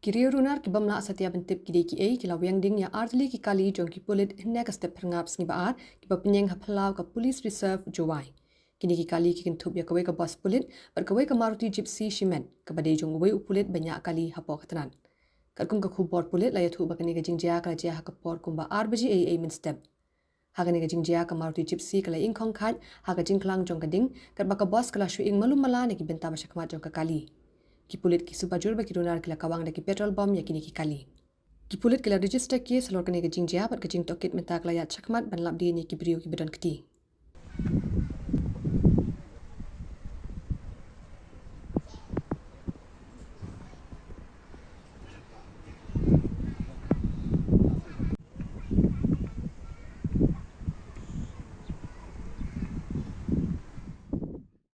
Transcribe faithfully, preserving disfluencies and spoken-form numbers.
Ki riew runar ki bym lah satia ban tip ki dei kiei ki la wiang ding ïa artylli ki kali jong ki pulit hynne ka step phyrngap sngi ba ar kiba pynïeng ha phyllaw ka Police Reserve Jowai. Kine ki kali ki kynthup ïa kawei ka bus pulit bad kawei ka Maruti Gypsy shimet kaba dei jong uwei u pulit ba ñiah kali hapoh ka tnat. Katkum ka khubor pulit la ïathuh ba kane ka jingjia ka la jia ha ka por kumba ar baje eiei mynstep. Ha kane ka jingjia ka Maruti Gypsy ka la ïeng khongkhait ha ka jingkhlang jong ka ding, katba ka bus ka la shu ïeng malu mala na ki bynta ba shakhmat jong ka kali. Ki pulit ki suba jur ba ki runar ki la kawang da ki petrol bomb ïa kine ki kali. Ki pulit ki la register case halor kane ka jingjia bad ka jingtohkit mynta ka la ïaid shakhmat ban lap dien ïa ki briew kiba don kti.